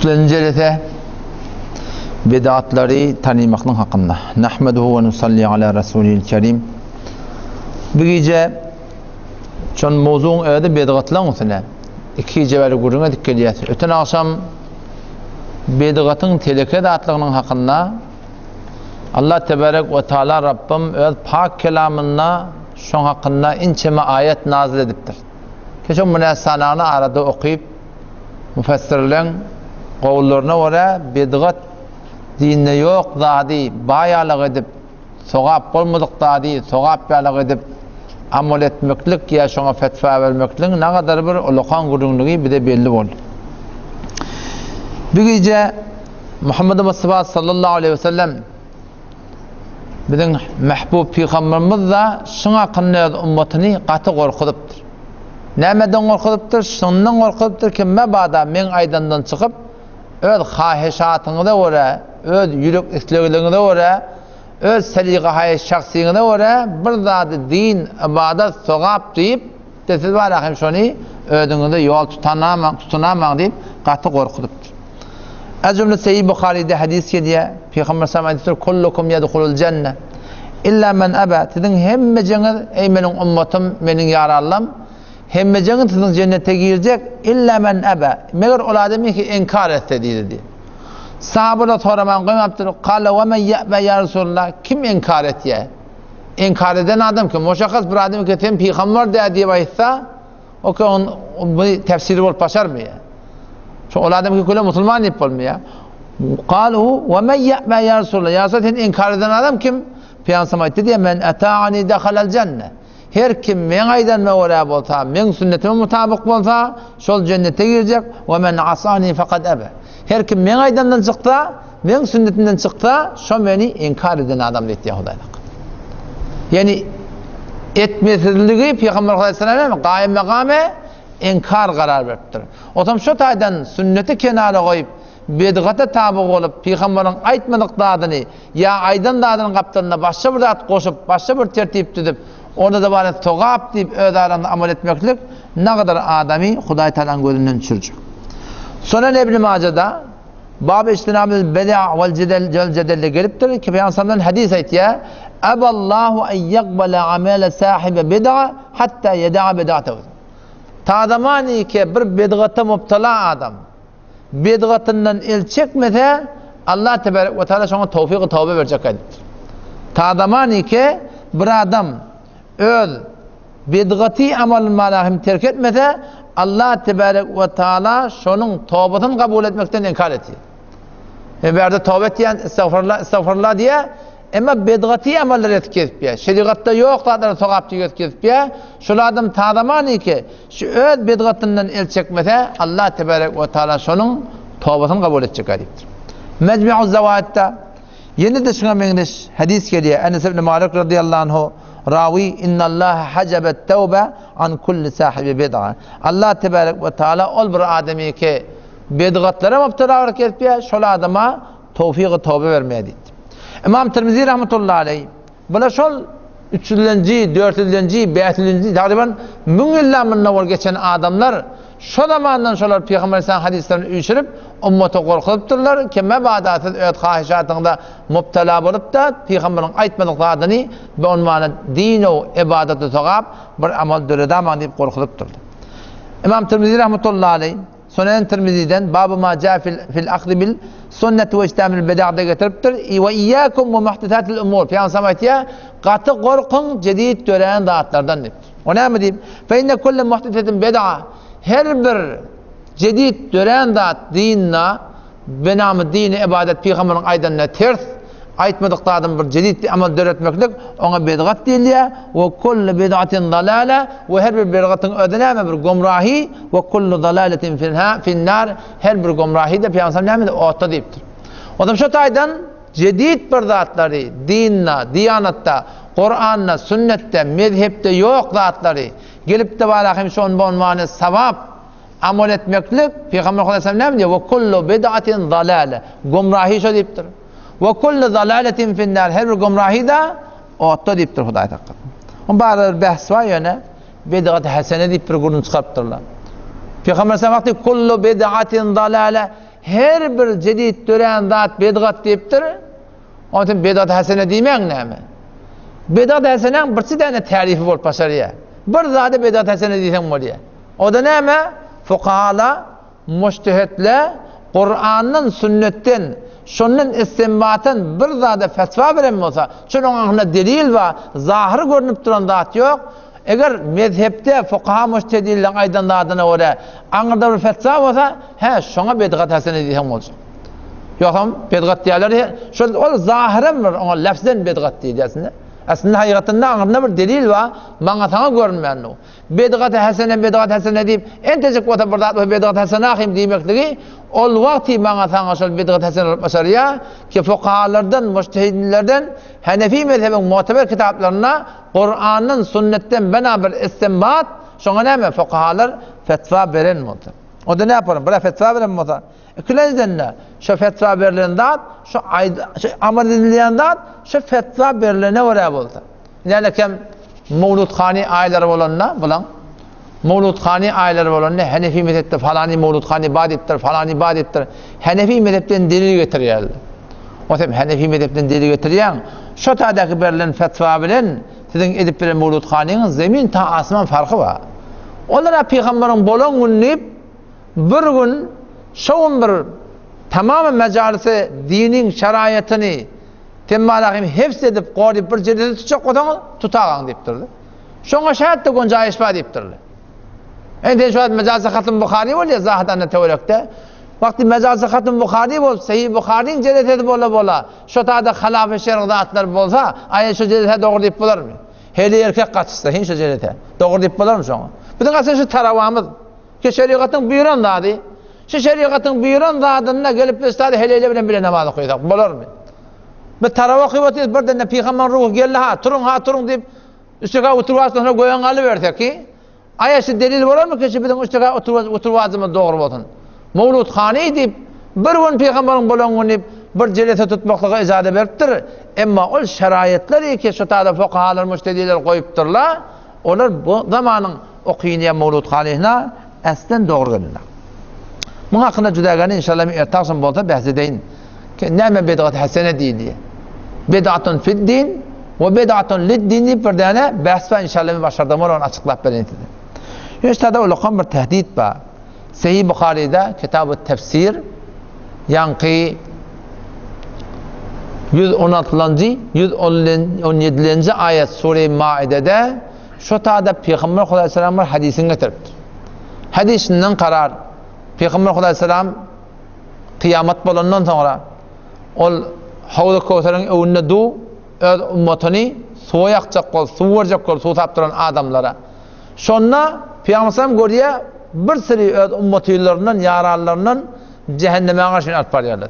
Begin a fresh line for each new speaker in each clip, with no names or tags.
Üçlenji jelese Bidatlary tanymaklyk hakynda. Nahmeduhu we nusalli ala rasulil kerim. Bu gije şon mowzugyň özi bidgatlaryň üstüne. Iki gije bäri gürrüň edip gelýäs. Öten agşam bidgatyň teleke zatlygynyň hakynda Allah tebarek we taala Rabbym öz pak kelamynda şoň hakynda inçeme aýat nazyl edipdir. Ki şoň münäsanagyny arada okyp Müfessirleň gowullaryna görä bidgat dinde ýok zady baýalyk edip, sogap bolmadyk zady sogap ýalyk edip amal etmeklik ýa şoňa fetwa bermekligiň nagadar bir ulakan gürrüňligi bize belli boldy. Bu gije Muhammed Mustafa sallallahu aleyhi ve sellem biziň mähbub pygamberimiz-da şuň hakynda öz ummatyny gaty gorkuzypdyr. Nämeden gorkuzypdyr? Şundan gorkuzypdyr ki, mebada meň aýdandan çykyp, öz haheşatyňyza görä, öz ýürek islegligiňize görä, öz seligahaýy şahsyňyza görä bir zady din, ybadat, sogap diýip, de siz bara hem şony özüňize ýol tutanamaň, tutunamaň diýip gaty gorkuzypdyr. Ez jümle Seýi Buharyda hadys gelýär. Pygamber sallam aýdypdyr, Kullukum ýedhulul jenne illa men aba. Siziň hemmejeňiz, eý meniň ummatym, meniň ýaranlam, hemmejeňiz siziň jennete girjek, illa men aba. Meger ol adam ki inkar etse diýdi diýip. Sahabalar soraman goýmapdyr. Kale we men ýa'ba ýa Resulullah. Kim inkar etýär? Inkar eden adam kim? O şahs bir adam ki sen pygamber dä diýip aýtsa, Oke on bu tefsiri bolup başarmaýar. Şo ol adam ki köle musulman diýip bolmaýar. Galu we men ya'ba ya Resulullah. Ya Resulullah sen inkar eden adam kim? Peygamber aýtdy diýe men ata'ani dakhalal jenne. Her kim meň aýdanyma görä bolsa, meň sünnetime mutabyk bolsa, şol jennete girjek. We men asani faqad aba. Her kim meň aýdandan çyksa, meň sünnetimden çyksa, şo meni inkar eden adam diýdi Hudaý. Ýani etmesizligi Pygamber aleyhisselam gaýym makamy inkar karar beripdir. Otam şo taýdan sünneti kenara goýup, bidgata taby bolup, pygamberiň aýtmadyk zadyny ýa aýdan zadynyň gapdalynda başga bir zat goşup, başga bir tertip düzüp, onda-da bary sogap diýip öz araňda amal etmeklik nagadar adamy Hudaý Tagalaň gözünden düşürjek. Sunan Ibn Majada Bab ijtinabil bid'a wal jedel jedelde gelipdir ki Pygamber sallallahu hadis aýtýar, Aballahu en ýakbala amala sahibi bid'a hatta yeda'a bid'atahu. Ta zamany ki bir bidgata mubtala adam bidgatyndan el çekmese, Allah tebarek we taala şoňa towfyk tawba berjek aýdypdyr. Ta zamany ki bir adam öz bidgaty amalyny mana hem terk etmese, Allah tebarek we taala şonuň tobasyny kabul etmekden inkar etýär. E bärde toba etýän, estagfirullah, estagfirullah diýä, emma bidgaty amallary etip gezipýär. Şerigatda ýok zatlary sogap diýip gezipýär. Şol adam tazamany ki, şu öz bidgatyndan el çekmese, Allah tebarek we taala şonuň tobasyny kabul etjek diýipdir. Mecmu'uz Zawaidda ýene-de şuňa meňzeş hadys gelýär. Enes ibn Malik radıyallahu anhu Rawi, Innallaha hajabet tewbe an kulli sahibi bid'a. Allah tebarek we taala ol bir adamy ki bidgatlara mubtala bolup gezipýär, şol adama towfygy toba bermeýär diýdi. Imam Tirmizi rahmetullahi aleý bular şol 300-nji, 400-nji, 500-nji tagryban 1000 ýyldan mundan owal geçen adamlar Şo zamandan şolar Pygamber aleyhisselam hadyslaryn üýşürip, ummata gorkuzypdyrlar ki, mebada siz öz hahyşatyňyza mubtala bolup-da, Pygamberiň aýtmadyk zadyny bi unwana din-u ybadat-u sogap bir amal döredamaň diýip gorkuzypdyrlar. Ymam Tirmizi rahmetullahi aleý, Sunen Tirmiziden Babu ma ja fil fil ahzi bil sunneti we ijtamil bida'da getiripdir. We iyyakum we muhdesatil umur. Pygamber aleyhisselam aýtýar, gaty gorkuň jedid dörän zatlardan diýipdir. O näme diýip? Fe inne kulle muhdesetin bid'a. Her bir jedid dörän zat dinna, benamy dini ibadet pygamberiň aýdanyna ters, aýtmadyk zadyny bir jedid bir amal döretmeklik oňa bidgat diýilýär. We kullu bid'atin dalala we her bir bidgatyň özi näme bir gomrahi we kullu dalaletin finnar her bir gomrahi de pygamber näme diýip otda diýipdir. O zaman şu taýdan Jedid bir zatlary, dinda, diýanatda, Kuranda, sünnetde, mezhepde ýok zatlary, gelip-de bara hem şon bolmany sawap, amal etmeklik, Pygamber sallallahu aleyhi ve sellem näme diýýär? Ve kullu bid'atin zalale. Gumrahi şo diýipdir. Ve kullu zalaletin finnar. Her bir gumrahi da otda diýipdir Hudaý saklasyn. On barada bir behs bar ýöne bid'at hasene diýip bir gürrüň çykarypdyrlar. Pygamber sallallahu aleyhi ve sellem kullu bid'atin zalale. her bir jedid dörän zat bidgat diýipdir. Onda sen bidgat hasene diýmäň näme? Bidgat hasenäň birçe däne tärifi bolup başarýar. Bir zada bidgat hasene diýseň bolýar. O-da näme? Fukahala, mujtehitle Kurandan, sünnetden, şondan istinbatan bir zada fetwa beren bolsa, şonuň aňyrsynda delil bar, zahyr görnüp duran zat ýok. Eger mezhepde fukaha mujtehidinleň aýdan zadyna görä aňyrda bir fetwa bolsa, hä, şoňa bidgat hasene diýseň boljak. Ýogsam bidgat diýerler, şol ol zahyram bir oňa lefzen bidgat diýilýär aslynda. Aslynda hakykatynda aňyrynda bir delil bar, maňa saňa görünmän dur. Bidgat hasene, bidgat hasene diýip, entejik bolsa bir zat bolsa bidgat hasene ahym diýmekligi ol wagty maňa saňa şol bidgat hasene bolup başarýar ki fukahalardan, mujtehidinlerden Hanefi mezhebiň muteber kitaplarynda Kurandan, sünnetden bena bir istinbat, şoňa näme fukahalar fetwa beren bolsa. Onda näme yaparyn? Bire fetwa beren bolsa, ikilenjiden-de şo fetwa berlen zat, şo aýd, şo amal edilýän zat, şo fetwa berlene görä bolsa. Näme kem Mawludhani aýlary bolanda, bulaň Mawludhani aýlary bolanda Hanefi mezhepde falany Mawludhani bar diýipdir, falany bar diýipdir. Hanefi mezhepden delil getirýärler. O sen Hanefi mezhepden delil getirýäň. Şo taýdaky berlen fetwa bilen siziň edip beren Mawludhanyňyz zemin ta asman farky bar. Olara pygamberiň bolan gün diýip bir gün şo gün bir tamamy mejalisi diniň şeraýatyny Temmalahym hefz edip, goryp bir jelese tutjak bolsaňyz, tutagaň diýipdirler. Şoňa şähet-de gonjaýyş bar diýipdirler. Indi sen şu wagt Mejalisy Hatym Buhary bolýar Zahydanda töwerekde. Wagty Mejalisy Hatym Buhary bolup, Sahih Buharyň jelesesi bola-bola, şo taýda halafy şerg zatlar bolsa, aý şo jelesä dogry diýip bolarmy? Heli erkek gatyşsa, hin şo jelesä. Dogry diýip bolarmy şoňa? Biziň aslynda şu tarawamyz, ki şerigatyň buýran zady, şu şerigatyň buýran zadynda gelip biz şo heleýle bilen bile namaz okaýsak bolarmy? Biz tarawa okyp otyrys, birden-de pygambaryň ruhy geldi, ha, turuň, ha, turuň diýip, üç rekat oturwajdan soňra göýäň alybersek ki, aýa şu delil bolarmy ki, şu biziň üç rekat oturwajymyz dogry bolsun? Mawlud hany diýip, bir gün pygambaryň bolan güni diýip, bir jelese tutmaklyga ijaza beripdir. Emma ol şeraýatlar ki, şu taýda fukahalar, mujtehidler goýupdyrlar, olar bu zamanyň okynýan Mawlud hanyna äslen dogry gelenok. Muň hakynda juda gany inşallah men erte agşam bolsa bäs edeýin. Näme bidgat hasene diýilýär? Bid'atun fid-din we bid'atun lid-din diýip bir däne bäs bar inşallah men başardygym ony açyklap bereýin size. Ýöne şurada ulakan bir tehdit bar. Sahih Buharyda Kitab-ut Tefsir ýaňky 116-njy, 117-nji aýat Sure-i Maidede şo tada Pygamber Hudaý salam bir hadysyn getiripdir. Hadysyndan karar Pygamber Hudaý salam kyýamat bolandan soňra ol Howzy Köwseriň öwünde du öz ummatyny suwa ýakjak bolup, suw berjek bolup suwsap duran adamlara. Şonda Pygamber sallam görýär, bir süri öz ummatylaryndan, ýaranlaryndan jähenneme garşy alyp barýarlar.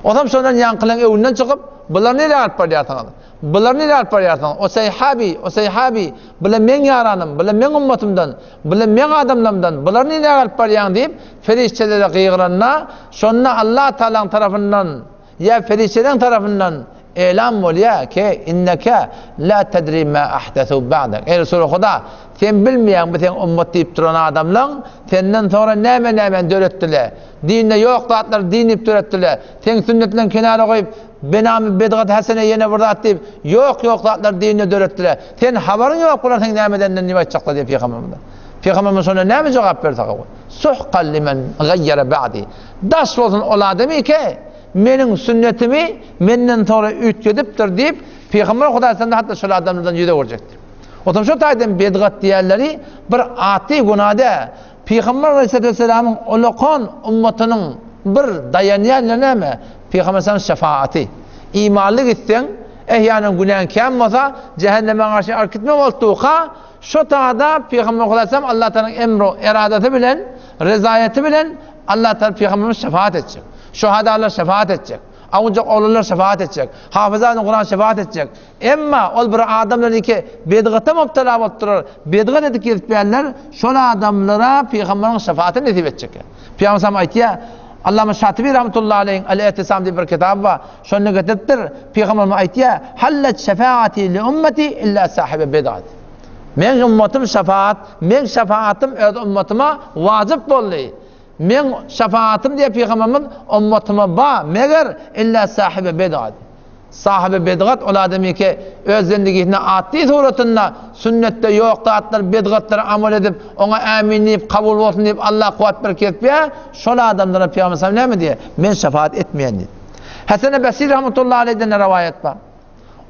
Osam şondan ýaňkylaryň öwünden çykyp, Bulary nirä alyp barýarsyňyz? Bulary nirä alyp barýarsyňyz? O sahabi, o sahabi, bular meň ýaranym, bular meň ummatymdan, bular meň adamlarymdan, bulary nirä alyp barýaň diýip, perişdelere gygyranda, şonda Allah Tagalaň tarapyndan ýa perişdeleriň tarapyndan elam bolýar ki, Inneke la tedri ma ahdesu ba'dek. Eý Resuly Huda, sen bilmeýäň bu seň ummat diýip duran adamlaň senden soňra näme-nämäni döretdiler. Dinde ýok zatlary din diýip döretdiler. Seň sünnetleňi kenara goýup, benamy bidgat hasene ýene bir zat diýip, ýok-ýok zatlary dinde döretdiler. Sen habaryň ýok bular seň näme edenden diýip aýtjaklar diýip pygamberimize. Pygamberimiz şonda näme jogap berse gowy. Suhkan limen gaýýara ba'di. Daş bolsun ol adamy ki, meniň sünnetimi menden soňra üýtgedipdir diýip, Pygamber Hudaý sallam hatda şol adamlardan ýüz öwürjekdir. Otam şo taýdan bedgat diýenleri bir ady günä däl. Pygamber aleyhissalatü ulakan ummatynyň bir daýanýan ýeri näme? Pygamber sallam şefaaty. Imanly gitseň, ehýanan günäň kän bolsa, jähenneme garşy alyp gitme bolduka, Şo tada Pygamber Hudaý Allah Taalanyň emri, eradasy bilen, rezaýaty bilen Allah Taala pygamberimiz şefaat etjek. Şuhadalar şefaat etjek. Awunjak oglanlar şefaat etjek. Hafyzany Kuran şefaat etjek. Emma ol bir adamlar ki bedgata mubtala bolup durar, bedgat edip gezip ýärler, şol adamlara pygamberiň şefaaty nesip etjek. Pygamber sallam aýtýar, Allama Şatibi rahmetullahi aleýhiň El-I'tisam diýip bir kitaby bar. Şonda getiripdir. Pygamberimiz aýtýar, Hallat şefaati li ummati illa sahibi bid'at. Meň ummatym şefaat, meň şefaatym öz ummatyma wajyp boldy. Meň şefaatym diýýär pygamberimiz ummatyma ba, meger illa sahibe bid'at. Sahibi bidgat ol adamy ki, öz zendigisinde atdy suratynda sünnetde ýok zatlar, bidgatlary amal edip, oňa ämin diýip, kabul bolsun diýip Allah kuwwat berip kesipýär, şol adamlara Pygamber sallam näme diýýär? Men şefaat etmeýän diýip. Hasan-y Basri rahmetullahi aleýhden rowaýat bar.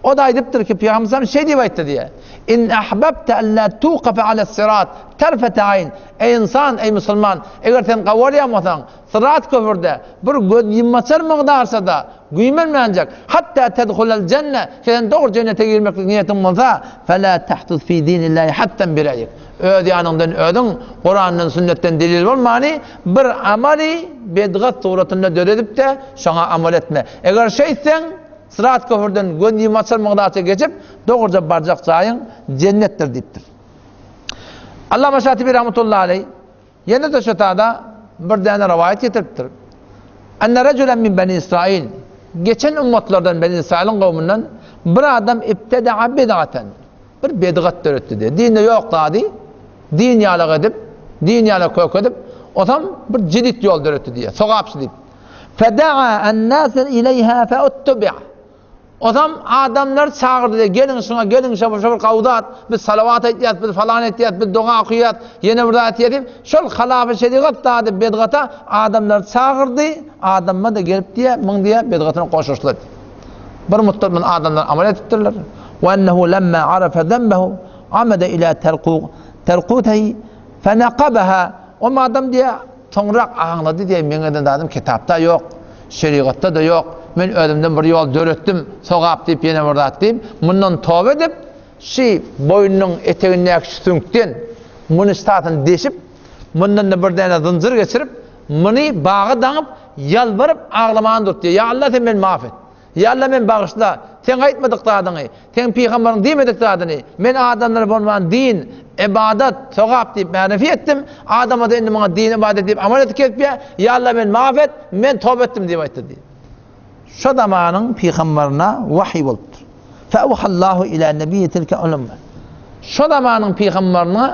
O-da aýdypdyr ki, Pygamber sallam şeý diýip aýtdy diýýär. In ahbabte an la tuqafa ala sirat tarfata aýn. Eý ynsan, eý musulman, eger sen gawarýan bolsaň, Syrat köpürde bir göz ýummaçar mygdarça-da güýmenmänjek, hatda tedhulel jenne, ki sen dogry jennete girmeklik niýetiň bolsa, fela tahdus fi dinillahi hatdan bireýik. Öz ýanyňdan özüň Kurandan, sünnetden delil bolmany bir amaly bedgat suratynda döredip-de, şoňa amal etme. Eger şeýtseň, Syrat köpürden göz ýummaçar mygdarça geçip, dogruja barjak jaýyň jennetdir diýipdir. Allama Şatibi rahmetullahi aleý Ýene-de şu tada bir däne rowaýat getiripdir. Enne rejulen min beni Israil, geçen ummatlardan beni Israiliň kowmundan bir adam ibtedaa bid'aten, bir bidgat döretdi diýýär. Dinde ýok zady din ýalak edip, din ýalak kök edip, osam bir jedit ýol döretdi diýýär, sogapçy diýip. Fedaa en-nase ileýha feuttubi'a. Ozam adamlary çagyrdy, geliň şuňa, geliň şo bir gowy zat, biz salawat aýtýas, biz falan etýäs, biz doga okaýas, ýene bir zat etýäs diýip, şol halafy şerigat zady bedgata adamlary çagyrdy, adamlar-da gelip diýýär, muň diýýär, bedgatyna goşulyşdylar diýýär. Bir muddat muny adamlar amal edipdirler. Ve ennehu lemma arafa zenbehu amada ila terkutihi fenakabaha. O adam diýýär, Soňrak aňlady diýýär, meň eden zadym kitapda ýok, şerigatda-da ýok, men özümden bir ýol döretdim, sogap diýip ýene bir zat diýip, mundan toba edip, şi boýnunyň etegindäki şu süňkden muny ştatyny deşip, mundan-da bir däne zynjyr geçirip, muny baga daňyp, ýalbaryp aglamana durdy diýýär, Ýa Alla sen meni maaf et. Ýa Alla meni bagyşla, Seň aýtmadyk zadyňy, Seň pygambaryň diýmedik zadyny men adamlara bolman din, ybadat, sogap diýip märefi etdim, adamada indi muňa din, ybadat diýip amal edip gezipýär, Ýa Alla meni maaf et, men toba etdim diýip aýtdy diýip. Şo zamanyň pygambaryna wahyý bolupdyr. Feawhallahu ila nebiyyi tilke ul-umma. Şo zamanyň pygambaryna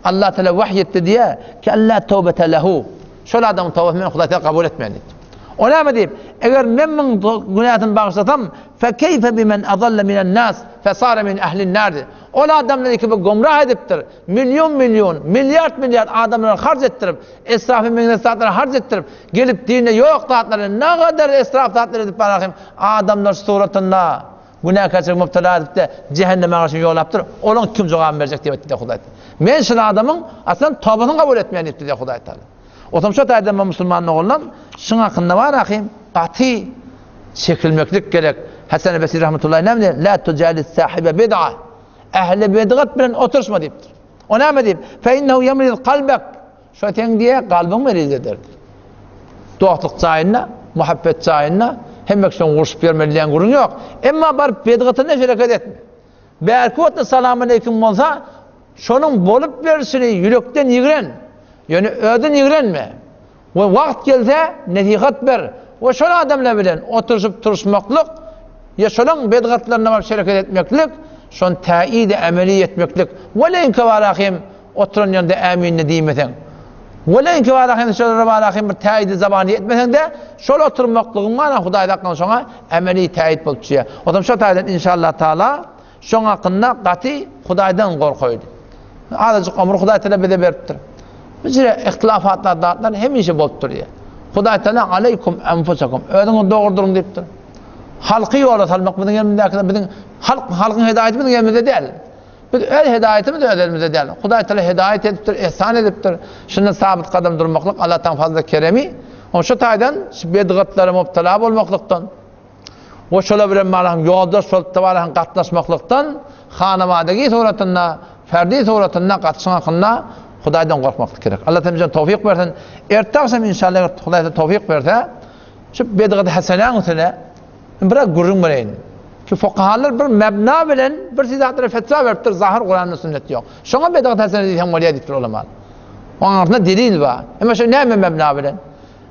Allah Teala wahyý etdi diýýär, ki alla tawbete lehu. Şol adamyň tobasyny men Hudaý Teala kabul etmeýän diýipdir. O näme diýip, eger men muň günäsini bagyşlasam, fekeýfe bimen azalle minen nas, fesare min ehlin nar diýip. Ol adamlary ki bu gomrah edipdir, million-million, milliard-milliard adamlary harç etdirip, esrafy meňzeş zatlary harç etdirip, gelip dinde ýok zatlary, nagadar esraf zatlary edip bararhym, adamlar suratynda günäkärçilige mübtela edip-de, jähenneme garşy ýolapdyr, olaň kim jogabyny berjek diýip aýtdy Hudaý Taala. Men şul adamyň aslan tobasyny kabul etmeýän diýipdi Hudaý Taala. Otam şo taýdan men musulman ogullam, şuň hakynda bar ahym, gaty çekilmeklik gerek. Hasan Basri rahmetullahi näme diýýär? La tujalis sahibe bid'a. Ähli bidgat bilen oturyşma diýipdir. O näme diýip? Fe innehu yemriz kalbek. Şo seň diýýär, kalbyň meriz eder diýip. Dostluk jaýynda, muhabbet jaýynda hemme kişiň urşup ýörmeli diýen gürrüň ýok. Emma baryp bidgatyna hereket etme. Bärki wagtda salamaleýkim bolsa, şonuň bolup berşini ýürekden ýigren. Ýöne özün ýigrenme. We wagt gelse nesihat ber. We şol adamlar bilen oturyşyp turuşmaklyk, ýa şolaň bedgatlaryna baryp şereket etmeklik, şony täýidi emeli etmeklik. Weleýinki barahym oturan ýerinde äminini diýmeseň. Weleýinki barahym şolara barahym bir täýidi zabany etmeseň-de, şol oturmaklygyň bara Hudaý saklasyn şoňa emeli täýit bolup düşýär. Otam şo taýdan inşallah taala Şoň hakynda gaty Hudaýdan gorkaýly. Azajyk ömür Hudaý Teala bize beripdir. Bijire ihtilafatlar zatlar hemişe bolup durýar. Hudaý Teala aleýkum enfusakum özüňizi dogry duruň diýipdir. Halky ýola salmak biziň elimizdäki biziň halk halkyň hedaýaty biziň elimizde däl. Biz öz hedaýatymyz öz elimizde däl. Hudaý Teala hedaýat edipdir, ihsan edipdir. Şunda sabyt gadam durmaklyk Allah Taala fazly keremi. Oň şu taýdan şu bedgatlara mubtala bolmaklykdan we şolar bilen barahan ýoldaş bolup barahan gatnaşmaklykdan hanawadagi suratynda, ferdi suratynda gatyşyň hakynda Hudaýdan gorkmaklyk gerek. Allah taala towfik bersin. Erte agşam inşallah eger Hudaý taala towfik berse, şu bedgat hasenäň üstüne biraz gürrüň bereýin. Şu fukahalar bir mebna bilen bir zatlara fetwa beripdir, zahir Kuranda sünnet ýok. Şoňa bedgat hasene diýseň bolýar diýipdir ulama. Oň arasynda delil bar. Emma şu näme mebna bilen?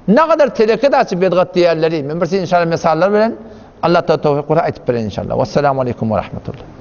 Nagadar teleke daçy bedgat diýerleri, men bir inşallah mesallar bilen Allah taala towfik berse aýtyp bereýin inşallah. Wessalamu aleýkum we rahmetullah.